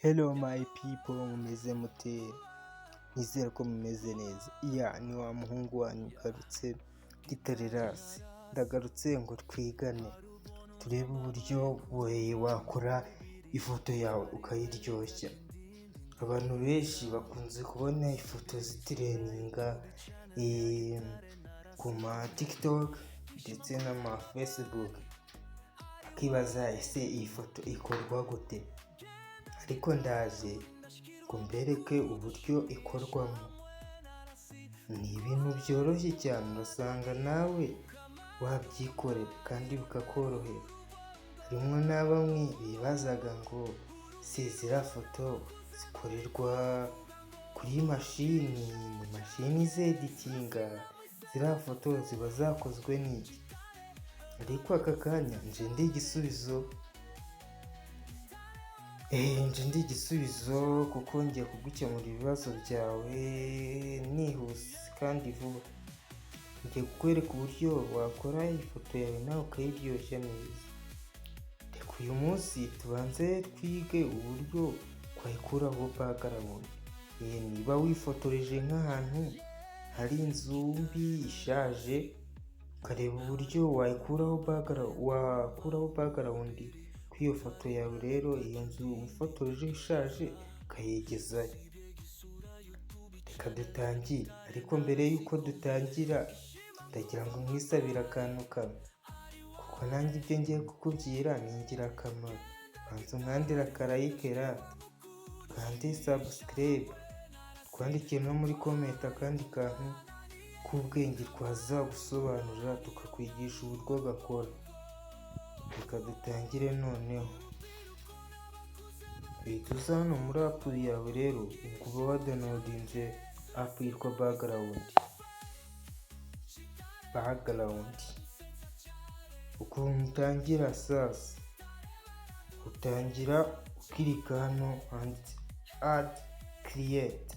Hello my people, mumeze mute? Nizere ko mumeze neza. Ya ni wa muhungu wanyu ugarutse, Gitarerasi. Ndagarutse ngo twigane, turebe uburyo we wakora ifoto yawe ukayiryoshya. Abantu benshi bakunze kubona ifoto zitrendinga ku ma TikTok ndetse n'ama Facebook, bakibaza: ese iyi foto ikorwa gute? Ariko ndaje ngo mbereke uburyo ikorwamo. Ni ibintu byoroshye cyane, urasanga nawe wabyikorera kandi bikakorohera. Harimo na bamwe bibazaga ngo: se ziriya foto zikorerwa kuri mashini, ni mashini zeditinga, ziriya foto ziba zakozwe n'iki? Ariko aka kanya nje ndi igisubizo, nje ndi igisubizo kuko ngiye kugukemura ibibazo byawe nihuse kandi vuba. Ngiye kukwereka uburyo wakora ifoto yawe nawe ukayiryoshya neza. Reka uyu munsi tubanze twige uburyo twayikuraho background. Niba wifotoreje nk'ahantu hari inzu mbi ishaje, ukareba uburyo wayikuraho background, wakuraho background kuri iyo foto yawe rero, iyo nzu wifotoreje ishaje ukayegezayo. Reka dutangire, ariko mbere y'uko dutangira ndagira ngo nkwisabire akantu kamwe, kuko nanjye ibyo ngiye kukubwira ni ingirakamaro. Banza unkandire aka like ra, ukande subscribe, twandike no muri comment akandi kantu k'ubwenge twazagusobanurira, tukakwigisha uburyo gakora. Reka dutangire noneho. Uhita uza hano muri app yawe rero, ubwo uba wadownloadinze app yitwa background. Background ukuntu utangira sasa, utangira uclicka hano handitse add create,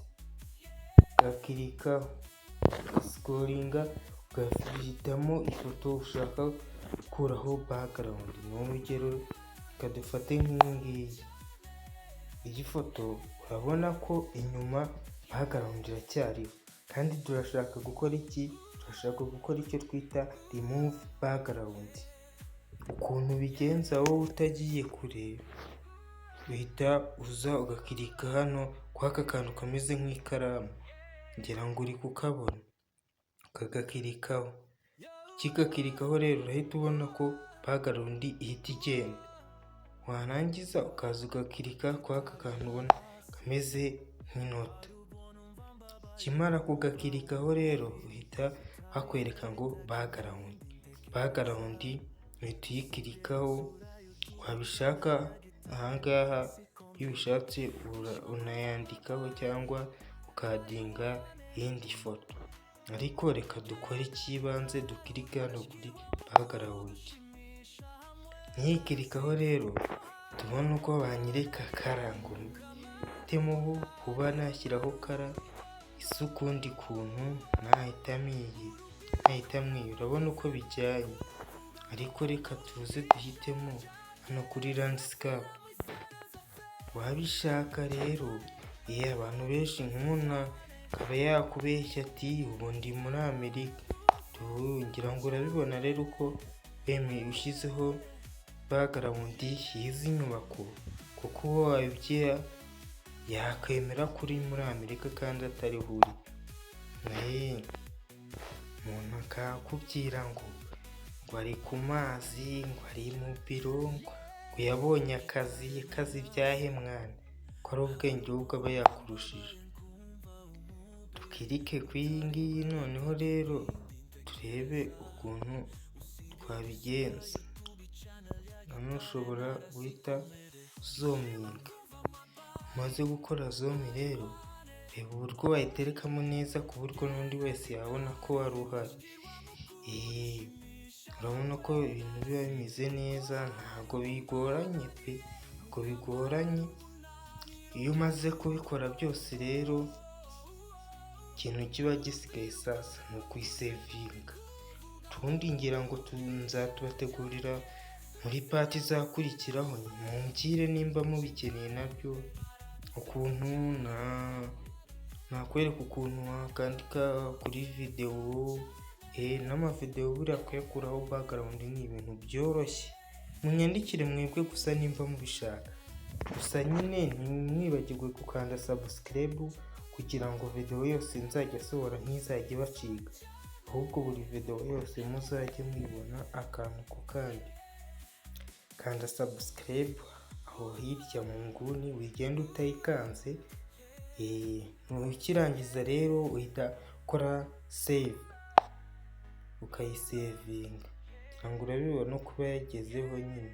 ugaclickaho, ugascrollinga, ugahitamo ifoto ushaka gukuraho background. Ni urugero, reka dufate nk'iyi ngiyi. Iyi foto urabona ko inyuma background iracyariho, kandi turashaka gukora iki? Turashaka gukora icyo twita remove background. Ukuntu ubigenza wowe utagiye kure, uhita uza ugaclicka hano kuri aka kantu kameze nk'ikaramu, ngira ngo uri kukabona, ukagaclickaho. Ukigaclickaho rero urahita ubona ko background ihita igenda. Warangiza ukaza ugaclicka kuri aka kantu ubona kameze nk'inota. Ukimara kugaclickaho rero uhita bakwereka ngo background. Background uhita uyiclickaho, wabishaka ahangaha iyo ubishatse unayandikaho cyangwa ukaddinga iyindi foto. Ariko reka dukore icy'ibanze, duclicke hano kuri background. Nkiyiclickaho rero tubona uko banyereka color, ngo mpitemo kuba nashyiraho color isa ukundi kuntu, nahitamo iyi, nahitamo iyi, urabona uko bijyanye. Ariko reka tuze duhitemo hano kuri landscape. Wabishaka rero, iyo abantu benshi nk'umuntu akaba yakubeshya ati: ubu ndi muri Amerika. Ngira ngo urabibona rero ko wemeye ushyizeho background y'izi nyubako, kuko uwo wabibwira yakwemera ko uri muri Amerika kandi atariho uri. Umuntu akakubwira ngo ari ku mazi, ngo ari mu biro, ngo yabonye akazi. Akazi byahe mwana, ko ari ubwenge ahubwo aba yakurushije? Duclicke ku iyi ngiyi noneho rero turebe ukuntu twabigenza. Hano ushobora guhita zoominga. Umaze gukora zoom rero, reba uburyo wayiterekamo neza ku buryo n'undi wese yabona ko wari uhari. Urabona ko ibintu biba bimeze neza, ntabwo bigoranye pe, ntabwo bigoranye. Iyo umaze kubikora byose rero, ikintu kiba gisigaye sasa ni ukuyisavinga. Utundi ngira ngo nzatubategurira muri part izakurikiraho, mumbwire nimba mubikeneye nabyo. Ukuntu nakwereka ukuntu wakandika kuri videwo, n'amavidewo buriya kuyakuraho background ni ibintu byoroshye. Munyandikire mwebwe gusa nimba mubishaka. Gusa nyine ntimwibagirwe gukanda subscribe kugira ngo videwo yose nzajya nsohora ntizajye ibacika, ahubwo buri videwo yose muzajye muyibona akantu ku kandi. Kanda subscribe aho hirya mu nguni, wigenda utayikanze. Ukirangiza rero uhita ukora save, ukayisevinga, kugira ngo urabibona kuba yagezeho nyine.